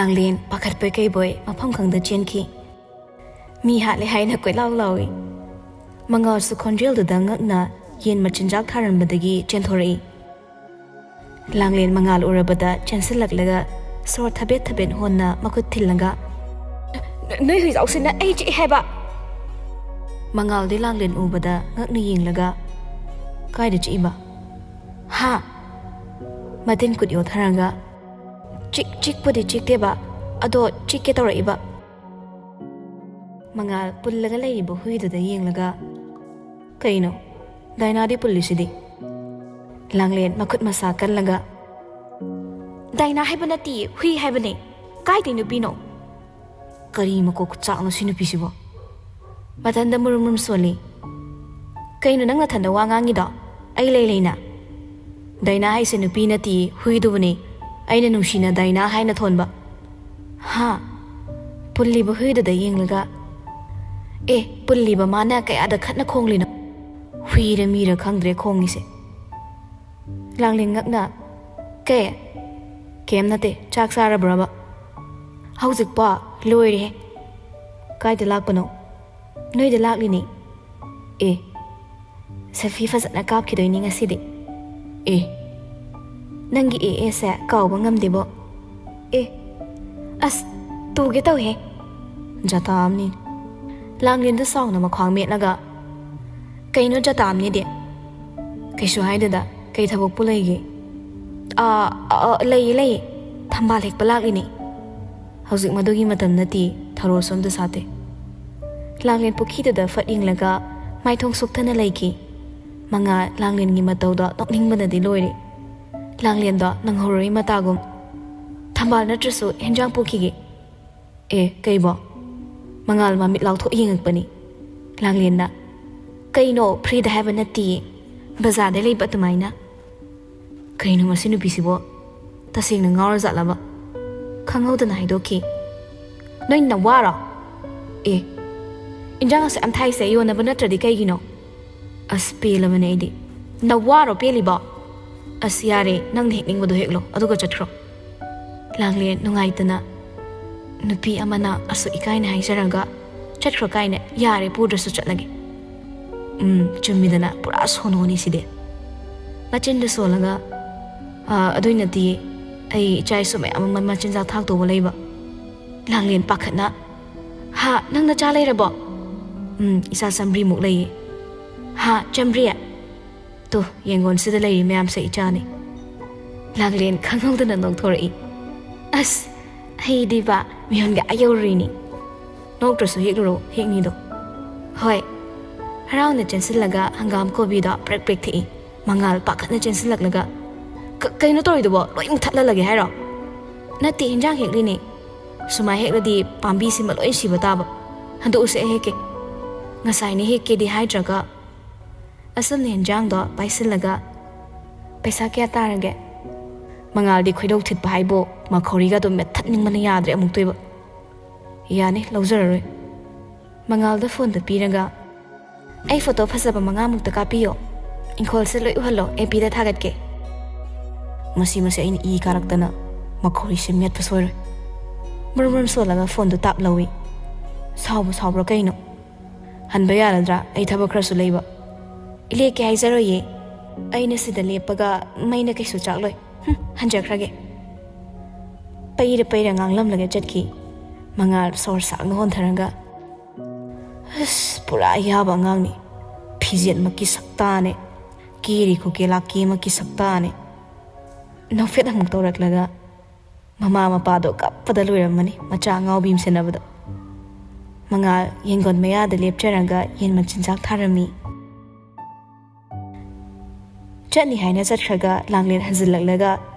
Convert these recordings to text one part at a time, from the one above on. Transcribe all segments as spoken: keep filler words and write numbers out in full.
ꯂꯥꯡꯂꯦꯟ ꯄꯥꯈꯠꯄꯣꯏ ꯀꯩꯕꯣꯏ ꯃꯐꯝ ꯈꯪꯗ ꯆꯦꯟꯈꯤ꯫ ꯃꯤ ꯍꯥꯠꯂꯦ ꯍꯥꯏꯅ ꯀꯣꯏꯂꯥꯎ ꯂꯥꯎꯏ꯫ ꯃꯉꯥꯜꯁꯨ ꯈꯣꯟꯖꯦꯜꯗꯨꯗ ꯉꯛꯅ ꯌꯦꯟ ꯃꯆꯤꯟꯖꯥꯛ ꯊꯥꯔꯝꯕꯗꯒꯤ ꯆꯦꯟꯊꯣꯔꯛꯏ꯫ ꯂꯥꯡꯂꯦꯟ ꯃꯉꯥꯜ ꯎꯔꯕꯗ ꯆꯦꯟꯁꯤꯜꯂꯛꯂꯒ ꯁꯣꯔ ꯊꯕꯦꯠ ꯊꯕꯦꯠ ꯍꯣꯟꯅ ꯃꯈꯨꯠ ꯊꯤꯜꯂꯒ, "ꯅꯣꯏ ꯍꯨꯏꯖꯥꯎꯁꯤꯅ ꯑꯩ ꯆꯤꯛꯑꯦ ꯍꯥꯏꯕ!" ꯃꯉꯥꯜꯗꯤ ꯂꯥꯡꯂꯦꯟ ꯎꯕꯗ ꯉꯛꯅ ꯌꯦꯡꯂꯒ, "ꯀꯥꯏꯗ ꯆꯤꯛꯏꯕ?" "ꯍꯥ?" ꯃꯇꯤꯟ ꯀꯨꯠ ꯌꯣꯠꯊꯔꯒ, "ꯆꯤꯛ ꯆꯤꯛꯄꯨꯗꯤ ꯆꯤꯛꯇꯦꯕ, ꯑꯗꯣ ꯆꯤꯛꯀꯦ ꯇꯧꯔꯛꯏꯕ꯫" ꯃꯉꯥꯜ ꯄꯨꯜꯂꯒ ꯂꯩꯔꯤꯕ ꯍꯨꯏꯗꯨꯗ ꯌꯦꯡꯂꯒ, "ꯀꯩꯅꯣ, ꯗꯥꯏꯅꯥꯗꯤ ꯄꯨꯜꯂꯤꯁꯤꯗꯤ?" ꯂꯥꯡꯂꯦꯟ ꯃꯈꯨꯠ ꯃꯁꯥ ꯀꯜꯂꯒ, "ꯗꯥꯏꯅꯥ ꯍꯥꯏꯕ ꯅꯠꯇꯤꯌꯦ, ꯍꯨꯏ ꯍꯥꯏꯕꯅꯦ꯫ ꯀꯥꯏꯗꯩ ꯅꯨꯄꯤꯅꯣ?" ꯀꯔꯤ ꯃꯀꯣꯛ ꯆꯥꯛꯅꯣ ꯁꯤ ꯅꯨꯄꯤꯁꯤꯕꯣ? ꯃꯊꯟꯗ ꯃꯨꯔꯨꯝ ꯃꯨꯔꯨꯝ ꯁꯣꯜꯂꯤ꯫ "ꯀꯩꯅꯣ ꯅꯪ ꯅꯊꯟꯗ ꯋꯥ ꯉꯥꯡꯉꯤꯗꯣ? ꯑꯩ ꯂꯩ ꯂꯩꯅ?" "ꯗꯥꯏꯅꯥ ꯍꯥꯏꯁꯦ ꯅꯨꯄꯤ ꯅꯠꯇꯤꯌꯦ, ꯍꯨꯏꯗꯨꯕꯨꯅꯦ꯫ ꯑꯩꯅ ꯅꯨꯡꯁꯤꯅ ꯗꯥꯏꯅꯥ ꯍꯥꯏꯅ ꯊꯣꯟꯕ꯫" "ꯍꯥ?" ꯄꯨꯜꯂꯤꯕ ꯍꯨꯏꯗꯨꯗ ꯌꯦꯡꯂꯒ, "ꯑꯦ, ꯄꯨꯜꯂꯤꯕ ꯃꯥꯅ ꯀꯌꯥꯗ ꯈꯠꯅ ꯈꯣꯡꯂꯤꯅꯣ? ꯍꯨꯏꯔ ꯃꯤꯔ ꯈꯪꯗ꯭ꯔꯦ ꯈꯣꯡꯉꯤꯁꯦ꯫" ꯂꯥꯡꯂꯦꯟ ꯉꯛꯅ, "ꯀꯩ? ꯀꯩꯝ ꯅꯠꯇꯦ, ꯆꯥꯛ ꯆꯥꯔꯕ꯭ꯔꯕ?" "ꯍꯧꯖꯤꯛꯄꯣ? ꯂꯣꯏꯔꯦꯍꯦ꯫" "ꯀꯥꯏꯗ ꯂꯥꯛꯄꯅꯣ?" "ꯅꯣꯏꯗ ꯂꯥꯛꯂꯤꯅꯦ꯫" "ꯑꯦ, ꯁꯦꯜꯐꯤ ꯐꯖꯅ ꯀꯥꯞꯈꯤꯗꯣꯏꯅꯤ ꯉꯁꯤꯗꯤ꯫" "ꯑꯦ, ꯅꯪꯒꯤ ꯑꯦ ꯑꯦꯁꯦ ꯀꯥꯎꯕ ꯉꯝꯗꯦꯕꯣ꯫" "ꯑꯦ, ꯑꯁ, ꯇꯨꯒꯦ ꯇꯧꯍꯦ꯫" "ꯖꯇꯥ ꯑꯃꯅꯤ꯫" ꯂꯥꯡꯂꯦꯟꯗꯨ ꯁꯥꯎꯅ ꯃꯈ꯭ꯋꯥꯡ ꯃꯦꯠꯂꯒ, "ꯀꯩꯅꯣ ꯖꯇꯥ ꯑꯃꯅꯤꯗꯤ?" "ꯀꯩꯁꯨ ꯍꯥꯏꯗꯦꯗ, ꯀꯩ ꯊꯕꯛꯄꯨ ꯂꯩꯒꯦ?" "ꯑꯥ, ꯑꯥ, ꯂꯩꯌꯦ, ꯂꯩꯌꯦ, ꯊꯝꯕꯥꯜ ꯍꯦꯛꯄ ꯂꯥꯛꯂꯤꯅꯦ꯫" "ꯍꯧꯖꯤꯛ ꯃꯗꯨꯒꯤ ꯃꯇꯝ ꯅꯠꯇꯦ, ꯊꯔꯣꯁꯨ ꯑꯝꯇ ꯁꯥꯠꯇꯦ꯫" ꯂꯥꯡꯂꯦꯟ ꯄꯨꯈ꯭ꯔꯤꯗꯨꯗ ꯐꯠ ꯌꯦꯡꯂꯒ ꯃꯥꯏꯊꯣꯡ ꯁꯨꯛꯊꯅ ꯂꯩꯈꯤ꯫ ꯃꯉꯥꯜ ꯂꯥꯡꯂꯦꯟꯒꯤ ꯃꯇꯧꯗꯣ ꯅꯣꯛꯅꯤꯡꯕꯅꯗꯤ ꯂꯣꯏꯔꯦ꯫ ꯂꯥꯡꯂꯦꯟꯗꯣ ꯅꯪꯍꯧꯔꯣꯏ ꯃꯇꯥꯒꯨꯝ꯫ "ꯊꯝꯕꯥꯜ ꯅꯠꯇ꯭ꯔꯁꯨ ꯍꯦꯟꯖꯥꯡ ꯄꯨꯈꯤꯒꯦ꯫" "ꯑꯦ, ꯀꯩꯕꯣ?" ꯃꯉꯥꯜ ꯃꯃꯤꯠ ꯂꯥꯎꯊꯣꯛ ꯌꯦꯡꯉꯛꯄꯅꯤ꯫ ꯂꯥꯡꯂꯦꯟꯅ, "ꯀꯩꯅꯣ, ꯐ꯭ꯔꯤꯗ ꯍꯥꯏꯕ ꯅꯠꯇꯤꯌꯦ, ꯕꯖꯥꯔꯗ ꯂꯩꯕ ꯑꯗꯨꯃꯥꯏꯅ꯫" ꯀꯩꯅꯣ ꯃꯁꯤ ꯅꯨꯄꯤꯁꯤꯕꯣ? ꯇꯁꯦꯡꯅ ꯉꯥꯎꯔꯖꯥꯠꯂꯕ? ꯈꯪꯍꯧꯗꯅ ꯍꯥꯏꯗꯣꯛꯈꯤ꯫ "ꯅꯣꯏ ꯅꯋꯥꯔꯣ? ꯑꯦ, ꯏꯟꯖꯥꯡ ꯑꯁꯨꯛ ꯌꯥꯝ ꯊꯥꯏꯁꯦ ꯌꯣꯟꯅꯕ ꯅꯠꯇ꯭ꯔꯗꯤ ꯀꯩꯒꯤꯅꯣ?" "ꯑꯁ, ꯄꯦꯜꯂꯕꯅꯦ ꯑꯩꯗꯤ꯫ ꯅꯋꯥꯔꯣ ꯄꯦꯜꯂꯤꯕꯣ? ꯑꯁ, ꯌꯥꯔꯦ, ꯅꯪꯅ ꯍꯦꯛꯅꯤꯡꯕꯗꯣ ꯍꯦꯛꯂꯣ, ꯑꯗꯨꯒ ꯆꯠꯈ꯭ꯔꯣ꯫" ꯂꯥꯡꯂꯦꯟ ꯅꯨꯡꯉꯥꯏꯇꯅ, ꯅꯨꯄꯤ ꯑꯃꯅ ꯑꯁꯨꯛ ꯏꯀꯥꯏꯅ ꯍꯥꯏꯖꯔꯒ ꯆꯠꯈ꯭ꯔꯣ ꯀꯥꯏꯅ, ꯌꯥꯔꯦ, ꯄꯨꯗ꯭ꯔꯁꯨ ꯆꯠꯂꯒꯦ꯫ ꯎꯝ, ꯆꯨꯝꯃꯤꯗꯅ, ꯄꯨꯔꯥ ꯁꯣꯅꯣꯅꯤ ꯁꯤꯗꯤ꯫ ꯃꯆꯤꯟꯗ ꯁꯣꯜꯂꯒ, "ꯑꯥ, ꯑꯗꯨꯏ ꯅꯠꯇꯤꯌꯦ, ꯑꯩ ꯏꯆꯥ ꯏꯁꯨ ꯃꯌꯥꯝ ꯑꯃ ꯃꯆꯤꯟꯖꯥꯛ ꯊꯥꯛꯇꯧꯕ ꯂꯩꯕ꯫" ꯂꯥꯡꯂꯦꯟ ꯄꯥꯈꯠꯅ, "ꯍꯥ, ꯅꯪ ꯅꯆꯥ ꯂꯩꯔꯕꯣ?" "ꯎꯝ, ꯏꯆꯥ ꯆꯥꯃꯔꯤꯃꯨꯛ ꯂꯩꯌꯦ꯫" "ꯍꯥ, ꯆꯥꯃꯔꯤ? ꯇꯨ, ꯌꯦꯡꯒꯣꯟꯁꯤꯗ ꯂꯩꯔꯤ ꯃꯌꯥꯝꯁꯦ ꯏꯆꯥꯅꯤ꯫" ꯂꯥꯡꯂꯦꯟ ꯈꯪꯍꯧꯗꯅ ꯅꯣꯛꯊꯣꯔꯛꯏ꯫ "ꯑꯁ, ꯑꯩꯗꯤꯕ ꯃꯤꯍꯨꯟꯒ ꯑꯥ ꯌꯧꯔꯨꯔꯤꯅꯤ꯫" "ꯅꯣꯛꯇ꯭ꯔꯁꯨ ꯍꯦꯛꯂꯨꯔꯣ, ꯍꯦꯛꯅꯤꯗꯣ꯫" "ꯍꯣꯏ꯫" ꯍꯔꯥꯎꯅ ꯆꯦꯟꯁꯤꯜꯂꯒ ꯍꯪꯒꯥꯝ ꯀꯣꯕꯤꯗꯣ ꯄ꯭ꯔꯦꯛ ꯄ꯭ꯔꯦꯛ ꯊꯛꯏ꯫ ꯃꯉꯥꯜ ꯄꯥꯈꯠꯅ ꯆꯦꯟꯁꯤꯜꯂꯛꯂꯒ, "ꯀ-, ꯀꯩꯅꯣ ꯇꯧꯔꯤꯗꯨꯕꯣ? ꯂꯣꯏ ꯃꯨꯊꯠꯍꯜꯂꯒꯦ ꯍꯥꯏꯔꯣ?" "ꯅꯠꯇꯦ, ꯍꯤꯟꯖꯥꯡ ꯍꯦꯛꯂꯤꯅꯦ꯫" "ꯁꯨꯃꯥꯏ ꯍꯦꯛꯂꯗꯤ ꯄꯥꯝꯕꯤꯁꯤꯃ ꯂꯣꯏ ꯁꯤꯕ ꯇꯥꯕ꯫ ꯍꯟꯗꯣꯛꯎꯁꯦ, ꯑꯩ ꯍꯦꯛꯀꯦ꯫ ꯉꯁꯥꯏꯅ ꯍꯦꯛꯀꯦꯗꯤ ꯍꯥꯏꯗ꯭ꯔꯒ꯫" ꯑꯁꯨꯝꯅ ꯍꯤꯟꯖꯥꯡꯗꯣ ꯄꯥꯏꯁꯤꯜꯂꯒ, "ꯄꯩꯁꯥ ꯀꯌꯥ ꯇꯥꯔꯒꯦ?" ꯃꯉꯥꯜꯗꯤ ꯈꯣꯏꯗꯧ ꯊꯤꯠꯄ ꯍꯥꯏꯕꯨ ꯃꯈꯧꯔꯤꯒꯗꯣ ꯃꯦꯠꯊꯠꯅꯤꯡꯕꯅ ꯌꯥꯗ꯭ꯔꯦ ꯑꯃꯨꯛꯇꯣꯏꯕ꯫ "ꯌꯥꯅꯤ, ꯂꯧꯖꯔꯔꯣꯏ꯫" ꯃꯉꯥꯜꯗ ꯐꯣꯟꯗꯣ ꯄꯤꯔꯒ, "ꯑꯩ ꯐꯣꯇꯣ ꯐꯖꯕ ꯃꯉꯥꯃꯨꯛꯇ ꯀꯥꯞꯄꯤꯌꯣ꯫ ꯏꯪꯈꯣꯜꯁꯦ ꯂꯣꯏ ꯎꯍꯜꯂꯣ, ꯑꯦꯐ ꯕꯤꯗ ꯊꯥꯒꯠꯀꯦ꯫" ꯃꯁꯤ, ꯃꯁꯤ ꯑꯩꯅ ꯏ ꯀꯥꯔꯛꯇꯅ ꯃꯈꯧꯔꯤꯁꯦ ꯃꯦꯠꯄ ꯁꯣꯏꯔꯣꯏ꯫ ꯃꯔꯨꯝ ꯃꯔꯨꯝ ꯁꯣꯜꯂꯒ ꯐꯣꯟꯗꯨ ꯇꯥꯞ ꯂꯧꯏ꯫ "ꯁꯥꯎꯕ ꯁꯥꯎꯕ꯭ꯔꯥ ꯀꯩꯅꯣ? ꯍꯟꯕ ꯌꯥꯔꯗ꯭ꯔꯥ? ꯑꯩ ꯊꯕꯛ ꯈꯔꯁꯨ ꯂꯩꯕ꯫" "ꯂꯦꯛꯀꯦ ꯍꯥꯏꯖꯔꯣꯏꯌꯦ꯫ ꯑꯩꯅ ꯁꯤꯗ ꯂꯦꯞꯄꯒ ꯃꯩꯅ ꯀꯩꯁꯨ ꯆꯥꯛꯂꯣꯏ꯫ ꯍꯨꯝ, ꯍꯟꯖꯈ꯭ꯔꯒꯦ꯫" ꯄꯩꯔ ꯄꯩꯔ ꯉꯥꯡꯂꯝꯂꯒ ꯆꯠꯈꯤ꯫ ꯃꯉꯥꯜ ꯁꯣꯔ ꯁꯥꯡꯅ ꯍꯣꯟꯊꯔꯒ, "ꯑꯁ, ꯄꯨꯔꯥ ꯑꯌꯥꯕ ꯑꯉꯥꯡꯅꯤ꯫ ꯐꯤꯖꯦꯠꯃꯛꯀꯤ ꯁꯛꯇꯥꯅꯦ꯫ ꯀꯦꯔꯤ ꯈꯨꯀꯦ ꯂꯥꯛꯀꯦꯃꯛꯀꯤ ꯁꯛꯇꯥꯅꯦ꯫" ꯅꯣꯛꯐꯦꯠ ꯑꯃꯨꯛ ꯇꯧꯔꯛꯂꯒ, ꯃꯃꯥ ꯃꯄꯥꯗꯣ ꯀꯞꯄꯗ ꯂꯣꯏꯔꯝꯃꯅꯤ, ꯃꯆꯥ ꯑꯉꯥꯎꯕꯤ ꯑꯃ ꯁꯦꯟꯅꯕꯗ꯫ ꯃꯉꯥꯜ ꯌꯦꯡꯒꯣꯟ ꯃꯌꯥꯗ ꯂꯦꯞꯆꯔꯒ ꯌꯦꯟ ꯃꯆꯤꯟꯖꯥꯛ ꯊꯥꯔꯝꯃꯤ꯫ ꯆꯠꯅꯤ ꯍꯥꯏꯅ ꯆꯠꯈ꯭ꯔꯒ ꯂꯥꯡꯂꯦꯟ ꯍꯟꯖꯤꯜꯂꯛꯂꯒ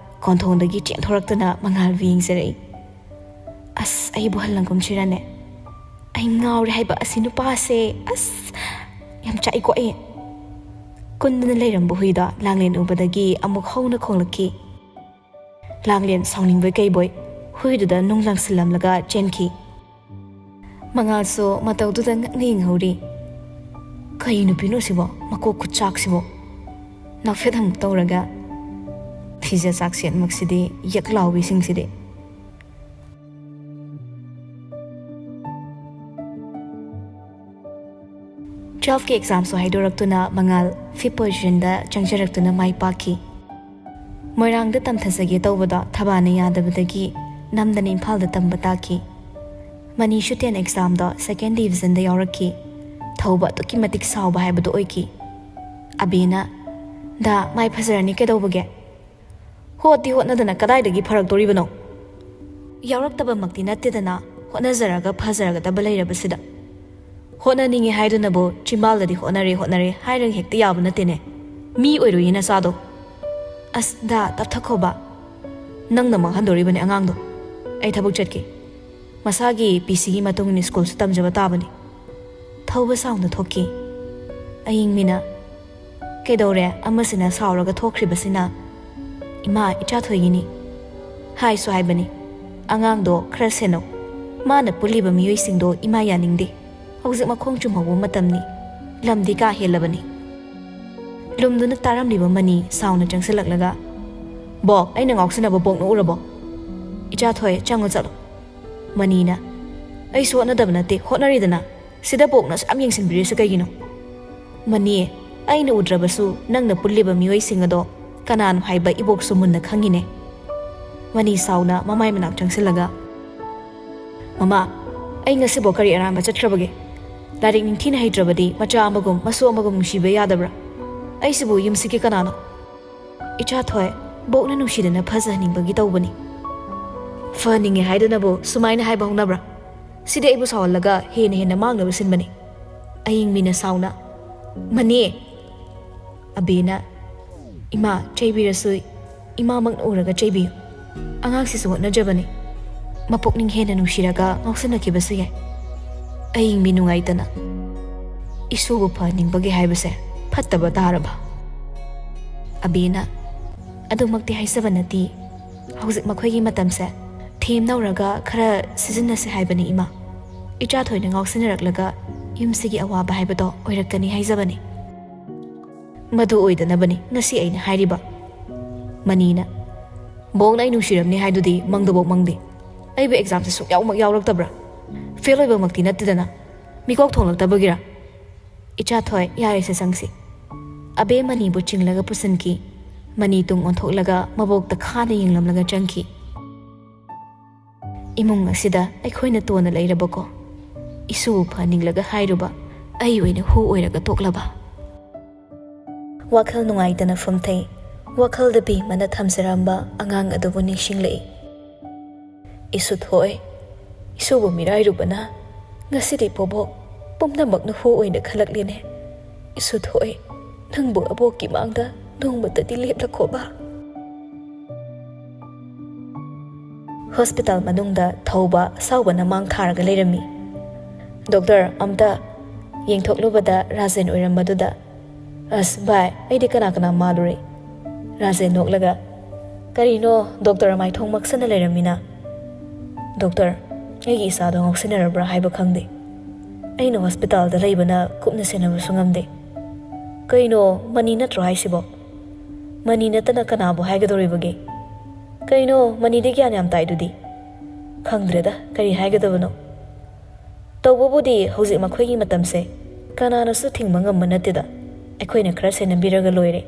ꯀꯣꯟꯊꯣꯡꯗꯒꯤ ꯆꯦꯟꯊꯣꯔꯛꯇꯨꯅ ꯃꯉꯥꯜꯕꯨ ꯌꯦꯡꯖꯔꯛꯏ꯫ "ꯑꯁ, ꯑꯩꯕꯨ ꯍꯜꯂꯪꯒꯨꯝꯁꯤꯔꯅꯦ? ꯑꯩ ꯉꯥꯎꯔꯦ ꯍꯥꯏꯕ ꯑꯁꯤ ꯅꯨꯄꯥꯁꯦ꯫ ꯑꯁ, ꯌꯥꯝ ꯆꯥꯛꯏꯀꯣ ꯑꯩ꯫" ꯀꯨꯟꯗꯨꯅ ꯂꯩꯔꯝꯕ ꯍꯨꯏꯗꯣ ꯂꯥꯡꯂꯦꯟ ꯎꯕꯗꯒꯤ ꯑꯃꯨꯛ ꯍꯧꯅ ꯈꯣꯡꯂꯛꯈꯤ꯫ ꯂꯥꯡꯂꯦꯟ ꯁꯥꯎꯅꯤꯡꯕꯣꯏ ꯀꯩꯕꯣꯏ ꯍꯨꯏꯗꯨꯗ ꯅꯨꯡ ꯂꯪꯁꯤꯜꯂꯝꯂꯒ ꯆꯦꯟꯈꯤ꯫ ꯃꯉꯥꯜꯁꯨ ꯃꯇꯧꯗꯨꯗ ꯉꯛꯅ ꯌꯦꯡꯍꯧꯔꯤ꯫ "ꯀꯩ ꯅꯨꯄꯤꯅꯣ ꯁꯤꯕꯣ? ꯃꯀꯣꯛ ꯈꯨꯆꯥꯛꯁꯤꯕꯣ?" ꯅꯣꯛꯐꯦꯠ ꯑꯃꯨꯛ ꯇꯧꯔꯒ, "ꯐꯤꯖꯦꯠ ꯆꯥꯛꯁꯦꯠꯃꯛꯁꯤꯗꯤ, ꯌꯛ ꯂꯥꯎꯕꯤꯁꯤꯡꯁꯤꯗꯤ꯫" ꯇꯨꯋꯦꯜꯐꯀꯤ ꯑꯦꯛꯖꯥꯝꯁꯨ ꯍꯥꯏꯗꯣꯔꯛꯇꯨꯅ ꯃꯉꯥꯜ ꯐꯤꯐ ꯄꯣꯖꯤꯁꯟꯗ ꯆꯪꯖꯔꯛꯇꯨꯅ ꯃꯥꯏ ꯄꯥꯛꯈꯤ꯫ ꯃꯣꯏꯔꯥꯡꯗ ꯇꯝꯊꯖꯒꯦ ꯇꯧꯕꯗꯣ ꯊꯕꯥꯅ ꯌꯥꯗꯕꯗꯒꯤ ꯅꯝꯗꯅ ꯏꯝꯐꯥꯜꯗ ꯇꯝꯕ ꯇꯥꯈꯤ꯫ ꯃꯅꯤꯁꯨ ꯇꯦꯟ ꯑꯦꯛꯖꯥꯝꯗꯣ ꯁꯦꯀꯦꯟ ꯗꯤꯕꯤꯖꯟꯗ ꯌꯥꯎꯔꯛꯈꯤ꯫ ꯊꯧꯕ ꯑꯗꯨꯛꯀꯤ ꯃꯇꯤꯛ ꯁꯥꯎꯕ ꯍꯥꯏꯕꯗꯨ ꯑꯣꯏꯈꯤ꯫ ꯑꯕꯤꯅ, "ꯗꯥ, ꯃꯥꯏ ꯐꯖꯔꯅꯤ, ꯀꯩꯗꯧꯕꯒꯦ? ꯍꯣꯠꯇꯤ ꯍꯣꯠꯅꯗꯅ ꯀꯗꯥꯏꯗꯒꯤ ꯐꯔꯛꯇꯣꯔꯤꯕꯅꯣ? ꯌꯥꯎꯔꯛꯇꯕꯃꯛꯇꯤ ꯅꯠꯇꯦꯗꯅ, ꯍꯣꯠꯅꯖꯔꯒ ꯐꯖꯔꯒꯗꯕ ꯂꯩꯔꯕꯁꯤꯗ꯫ ꯍꯣꯠꯅꯅꯤꯡꯉꯤ ꯍꯥꯏꯗꯨꯅꯕꯨ ꯆꯤꯝꯕꯥꯜꯗꯗꯤ ꯍꯣꯠꯅꯔꯦ, ꯍꯣꯠꯅꯔꯦ ꯍꯥꯏꯔꯒ ꯍꯦꯛꯇ ꯌꯥꯕ ꯅꯠꯇꯦꯅꯦ꯫ ꯃꯤ ꯑꯣꯏꯔꯣꯏꯌꯦ ꯅꯆꯥꯗꯣ꯫ ꯑꯁ, ꯗꯥ, ꯇꯞꯊꯈꯣꯕ꯫ ꯅꯪꯅ ꯃꯥꯡꯍꯟꯗꯣꯔꯤꯕꯅꯦ ꯑꯉꯥꯡꯗꯣ꯫ ꯑꯩ ꯊꯕꯛ ꯆꯠꯀꯦ꯫ ꯃꯁꯥꯒꯤ ꯄꯤ ꯁꯤꯒꯤ ꯃꯇꯨꯡ ꯏꯟꯅ ꯁ꯭ꯀꯨꯜꯁꯨ ꯇꯝꯖꯕ ꯇꯥꯕꯅꯤ꯫" ꯊꯧꯕ ꯁꯥꯎꯅ ꯊꯣꯛꯈꯤ꯫ ꯑꯌꯤꯡꯕꯤꯅ, "ꯀꯩꯗꯧꯔꯦ? ꯑꯃꯁꯤꯅ ꯁꯥꯎꯔꯒ ꯊꯣꯛꯈ꯭ꯔꯤꯕꯁꯤꯅ?" "ꯏꯃꯥ, ꯏꯆꯥꯊꯣꯏꯒꯤꯅꯤ꯫ ꯍꯥꯏꯁꯨ ꯍꯥꯏꯕꯅꯤ, ꯑꯉꯥꯡꯗꯣ ꯈꯔ ꯁꯦꯟꯅꯧ꯫ ꯃꯥꯅ ꯄꯨꯜꯂꯤꯕ ꯃꯤꯑꯣꯏꯁꯤꯡꯗꯣ ꯏꯃꯥ ꯌꯥꯅꯤꯡꯗꯦ꯫ ꯍꯧꯖꯤꯛ ꯃꯈꯣꯡ ꯆꯨꯝꯍꯧꯕ ꯃꯇꯝꯅꯤ꯫ ꯂꯝꯗꯤ ꯀꯥ ꯍꯦꯜꯂꯕꯅꯤ꯫" ꯂꯨꯝꯗꯨꯅ ꯇꯥꯔꯝꯂꯤꯕ ꯃꯅꯤ ꯁꯥꯎꯅ ꯆꯪꯁꯤꯜꯂꯛꯂꯒ, "ꯕꯣꯛ, ꯑꯩꯅ ꯉꯥꯎꯁꯤꯟꯅꯕ ꯕꯣꯛꯅ ꯎꯔꯕꯣ? ꯏꯆꯥꯊꯣꯏ, ꯆꯪꯉꯨ ꯆꯠꯂꯣ꯫ ꯃꯅꯤꯅ, "ꯑꯩꯁꯨ ꯍꯣꯠꯅꯗꯕ ꯅꯠꯇꯦ, ꯍꯣꯠꯅꯔꯤꯗꯅ꯫ ꯁꯤꯗ ꯕꯣꯛꯅ ꯑꯁꯨꯛ ꯌꯥꯝ ꯌꯦꯡꯁꯤꯟꯕꯤꯔꯤꯁꯤ ꯀꯩꯒꯤꯅꯣ? ꯃꯅꯤ, ꯑꯩꯅ ꯎꯗ꯭ꯔꯕꯁꯨ ꯅꯪꯅ ꯄꯨꯜꯂꯤꯕ ꯃꯤꯑꯣꯏꯁꯤꯡ ꯑꯗꯣ ꯀꯅꯥꯅꯣ ꯍꯥꯏꯕ ꯏꯕꯣꯛꯁꯨ ꯃꯨꯟꯅ ꯈꯪꯉꯤꯅꯦ꯫" ꯃꯅꯤ ꯁꯥꯎꯅ ꯃꯃꯥꯏ ꯃꯅꯥꯛ ꯆꯪꯁꯤꯜꯂꯒ, "ꯃꯃꯥ, ꯑꯩ ꯉꯁꯤꯕꯣꯛ ꯀꯔꯤ ꯑꯔꯥꯟꯕ ꯆꯠꯈ꯭ꯔꯕꯒꯦ? ꯂꯥꯏꯔꯤꯛ ꯅꯤꯡꯊꯤꯅ ꯍꯩꯇ꯭ꯔꯕꯗꯤ ꯃꯆꯥ ꯑꯃꯒꯨꯝ ꯃꯁꯨ ꯑꯃꯒꯨꯝ ꯅꯨꯡꯁꯤꯕ ꯌꯥꯗꯕ꯭ꯔꯥ? ꯑꯩꯁꯤꯕꯨ ꯌꯨꯝꯁꯤꯒꯤ ꯀꯅꯥꯅꯣ?" "ꯏꯆꯥꯊꯣꯏ, ꯕꯣꯛꯅ ꯅꯨꯡꯁꯤꯗꯅ ꯐꯖꯍꯟꯅꯤꯡꯕꯒꯤ ꯇꯧꯕꯅꯤ꯫" "ꯐꯍꯟꯅꯤꯡꯉꯦ ꯍꯥꯏꯗꯨꯅꯕꯨ ꯁꯨꯃꯥꯏꯅ ꯍꯥꯏꯕ ꯍꯧꯅꯕ꯭ꯔꯥ? ꯁꯤꯗꯤ ꯑꯩꯕꯨ ꯁꯥꯎꯍꯜꯂꯒ ꯍꯦꯟꯅ ꯍꯦꯟꯅ ꯃꯥꯡꯅꯕ ꯁꯤꯟꯕꯅꯤ꯫" ꯑꯌꯤꯡꯕꯤꯅ ꯁꯥꯎꯅ, "ꯃꯅꯤ!" ꯑꯕꯤꯅ, "ꯏꯃꯥ, ꯆꯩꯕꯤꯔꯁꯨ ꯏꯃꯥꯃꯛꯅ ꯎꯔꯒ ꯆꯩꯕꯤꯌꯨ꯫ ꯑꯉꯥꯡꯁꯤꯁꯨ ꯍꯣꯠꯅꯖꯕꯅꯤ꯫ ꯃꯄꯨꯛꯅꯤꯡ ꯍꯦꯟꯅ ꯅꯨꯡꯁꯤꯔꯒ ꯉꯥꯎꯁꯤꯟꯅꯈꯤꯕꯁꯨ ꯌꯥꯏ꯫" ꯑꯌꯤꯡꯕꯤ ꯅꯨꯡꯉꯥꯏꯇꯅ, "ꯏꯁꯨꯕꯨ ꯐꯍꯟꯅꯤꯡꯕꯒꯤ ꯍꯥꯏꯕꯁꯦ ꯐꯠꯇꯕ ꯇꯥꯔꯕ?" ꯑꯕꯤꯅ, "ꯑꯗꯨꯃꯛꯇꯤ ꯍꯥꯏꯖꯕ ꯅꯠꯇꯦ꯫ ꯍꯧꯖꯤꯛ ꯃꯈꯣꯏꯒꯤ ꯃꯇꯝꯁꯦ ꯊꯦꯝꯅꯧꯔꯒ ꯈꯔ ꯁꯤꯖꯤꯟꯅꯁꯦ ꯍꯥꯏꯕꯅꯤ ꯏꯃꯥ꯫ ꯏꯆꯥꯊꯣꯏꯅ ꯉꯥꯎꯁꯤꯟꯅꯔꯛꯂꯒ ꯌꯨꯝꯁꯤꯒꯤ ꯑꯋꯥꯕ ꯍꯥꯏꯕꯗꯣ ꯑꯣꯏꯔꯛꯀꯅꯤ ꯍꯥꯏꯖꯕꯅꯤ꯫ ꯃꯗꯨ ꯑꯣꯏꯗꯅꯕꯅꯤ ꯉꯁꯤ ꯑꯩꯅ ꯍꯥꯏꯔꯤꯕ꯫" ꯃꯅꯤꯅ, "ꯕꯣꯛꯅ ꯑꯩ ꯅꯨꯡꯁꯤꯔꯝꯅꯤ ꯍꯥꯏꯗꯨꯗꯤ ꯃꯪꯗꯕꯣꯛ ꯃꯪꯗꯦ꯫ ꯑꯩꯕꯨ ꯑꯦꯛꯖꯥꯝꯁꯦ ꯁꯨꯛꯌꯥꯎꯃꯛ ꯌꯥꯎꯔꯛꯇꯕ꯭ꯔꯥ? ꯐꯦꯜ ꯑꯣꯏꯕꯃꯛꯇꯤ ꯅꯠꯇꯦꯗꯅ꯫ ꯃꯤꯀꯣꯛ ꯊꯣꯡꯂꯛꯇꯕꯒꯤꯔꯥ?" "ꯏꯆꯥꯊꯣꯏ, ꯌꯥꯔꯦꯁꯦ, ꯆꯪꯁꯤ꯫" ꯑꯕꯦ ꯃꯅꯤꯕꯨ ꯆꯤꯡꯂꯒ ꯄꯨꯁꯤꯟꯈꯤ꯫ ꯃꯅꯤ ꯇꯨꯡ ꯑꯣꯟꯊꯣꯛꯂꯒ ꯃꯕꯣꯛꯇ ꯈꯥꯅ ꯌꯦꯡꯂꯝꯂꯒ ꯆꯪꯈꯤ꯫ "ꯏꯃꯨꯡ ꯑꯁꯤꯗ ꯑꯩꯈꯣꯏꯅ ꯇꯣꯟꯅ ꯂꯩꯔꯕꯀꯣ, ꯏꯁꯨꯕꯨ ꯐꯍꯟꯅꯤꯡꯂꯒ ꯍꯥꯏꯔꯨꯕ, ꯑꯩ ꯑꯣꯏꯅ ꯍꯨ ꯑꯣꯏꯔꯒ ꯇꯣꯛꯂꯕ?" ꯋꯥꯈꯜ ꯅꯨꯡꯉꯥꯏꯇꯅ ꯐꯝꯊꯩ꯫ ꯋꯥꯈꯜꯗ ꯕꯦꯝꯃꯅ ꯊꯝꯖꯔꯝꯕ ꯑꯉꯥꯡ ꯑꯗꯨꯕꯨ ꯅꯤꯡꯁꯤꯡꯂꯛꯏ꯫ "ꯏꯁꯨꯊꯣꯏ, ꯏꯁꯨꯕꯨ ꯃꯤꯔꯥꯏꯔꯨꯕꯅ ꯉꯁꯤꯗꯤ ꯕꯣꯕꯣꯛ ꯄꯨꯝꯅꯃꯛꯅ ꯍꯨ ꯑꯣꯏꯅ ꯈꯜꯂꯛꯂꯦꯅꯦ꯫ ꯏꯁꯨꯊꯣꯏ, ꯅꯪꯕꯨ ꯑꯕꯣꯛꯀꯤ ꯃꯥꯡꯗ ꯅꯣꯡꯃꯇꯗꯤ ꯂꯦꯞꯂꯛꯈꯣꯕ꯫" ꯍꯣꯁꯄꯤꯇꯥꯜ ꯃꯅꯨꯡꯗ ꯊꯧꯕ ꯑꯁꯥꯎꯕꯅ ꯃꯥꯡ ꯊꯥꯔꯒ ꯂꯩꯔꯝꯃꯤ꯫ "ꯗꯣꯛꯇꯔ, ꯑꯝꯇ ꯌꯦꯡꯊꯣꯛꯂꯨꯕꯗ ꯔꯥꯖꯦꯟ ꯑꯣꯏꯔꯝꯕꯗꯨꯗ, ꯑꯁ ꯚꯥꯏ, ꯑꯩꯗꯤ ꯀꯅꯥ ꯀꯅꯥ ꯃꯥꯜꯂꯨꯔꯦ꯫" ꯔꯥꯖꯦꯟ ꯅꯣꯛꯂꯒ, "ꯀꯔꯤꯅꯣ ꯗꯣꯛꯇꯔ ꯃꯥꯏꯊꯣꯡ ꯃꯛꯁꯟꯅ ꯂꯩꯔꯝꯃꯤꯅ?" "ꯗꯣꯛꯇꯔ, ꯑꯩꯒꯤ ꯏꯆꯥꯗꯣ ꯉꯥꯎꯁꯤꯟꯅꯔꯕ꯭ꯔꯥ ꯍꯥꯏꯕ ꯈꯪꯗꯦ꯫ ꯑꯩꯅ ꯍꯣꯁꯄꯤꯇꯥꯜꯗ ꯂꯩꯕꯅ ꯀꯨꯞꯅ ꯁꯦꯟꯅꯕꯁꯨ ꯉꯝꯗꯦ꯫" "ꯀꯩꯅꯣ, ꯃꯅꯤ ꯅꯠꯇ꯭ꯔꯣ ꯍꯥꯏꯁꯤꯕꯣ?" "ꯃꯅꯤ ꯅꯠꯇꯅ ꯀꯅꯥꯕꯨ ꯍꯥꯏꯒꯗꯧꯔꯤꯕꯒꯦ?" "ꯀꯩꯅꯣ, ꯃꯅꯤꯗꯤ ꯒ꯭ꯌꯥꯟ ꯌꯥꯝ ꯇꯥꯏꯗꯨꯗꯤ?" "ꯈꯪꯗ꯭ꯔꯦꯗ, ꯀꯔꯤ ꯍꯥꯏꯒꯗꯕꯅꯣ꯫ ꯇꯧꯕꯕꯨꯗꯤ ꯍꯧꯖꯤꯛ ꯃꯈꯣꯏꯒꯤ ꯃꯇꯝꯁꯦ ꯀꯅꯥꯅꯁꯨ ꯊꯤꯡꯕ ꯉꯝꯕ ꯅꯠꯇꯦꯗ꯫ ꯑꯩꯈꯣꯏꯅ ꯈꯔ ꯁꯦꯟꯅꯕꯤꯔꯒ ꯂꯣꯏꯔꯦ꯫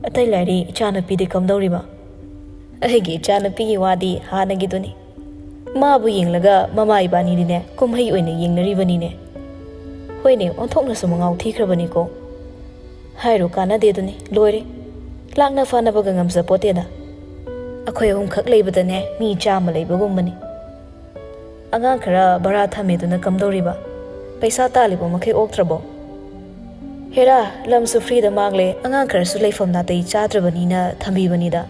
ꯑꯇꯩ ꯂꯥꯏꯔꯤ ꯏꯆꯥꯅꯨꯄꯤꯗꯤ ꯀꯝꯗꯧꯔꯤꯕ?" "ꯑꯩꯒꯤ ꯏꯆꯥꯅꯨꯄꯤꯒꯤ ꯋꯥꯗꯤ ꯍꯥꯟꯅꯒꯤꯗꯨꯅꯤ꯫ ꯃꯥꯕꯨ ꯌꯦꯡꯂꯒ ꯃꯃꯥ ꯏꯕꯥꯅꯤꯗꯤꯅꯦ ꯀꯨꯝꯍꯩ ꯑꯣꯏꯅ ꯌꯦꯡꯅꯔꯤꯕꯅꯤꯅꯦ꯫ ꯍꯣꯏꯅꯦ, ꯑꯣꯟꯊꯣꯛꯅꯁꯨ ꯃꯉꯥꯎ ꯊꯤꯈ꯭ꯔꯕꯅꯤꯀꯣ꯫ ꯍꯥꯏꯔꯨ ꯀꯥꯟꯅꯗꯦꯗꯨꯅꯤ, ꯂꯣꯏꯔꯦ꯫ ꯂꯥꯛꯅ ꯐꯥꯅꯕꯒ ꯉꯝꯖꯄꯣꯠꯇꯦꯗ꯫ ꯑꯩꯈꯣꯏ ꯑꯍꯨꯝꯈꯛ ꯂꯩꯕꯗꯅꯦ ꯃꯤ ꯆꯥꯝꯃ ꯂꯩꯕꯒꯨꯝꯕꯅꯤ꯫ ꯑꯉꯥꯡ ꯈꯔ ꯚꯔꯥ ꯊꯝꯃꯦꯗꯨꯅ ꯀꯝꯗꯧꯔꯤꯕ? ꯄꯩꯁꯥ ꯇꯥꯜꯂꯤꯕ ꯃꯈꯩ ꯑꯣꯛꯇ꯭ꯔꯕꯣ?" "ꯍꯦꯔꯥ, ꯂꯝꯁꯨ ꯐ꯭ꯔꯤꯗ ꯃꯥꯡꯂꯦ, ꯑꯉꯥꯡ ꯈꯔꯁꯨ ꯂꯩꯐꯝ ꯅꯥꯇꯩ ꯆꯥꯗ꯭ꯔꯕꯅꯤꯅ ꯊꯝꯕꯤꯕꯅꯤꯗ꯫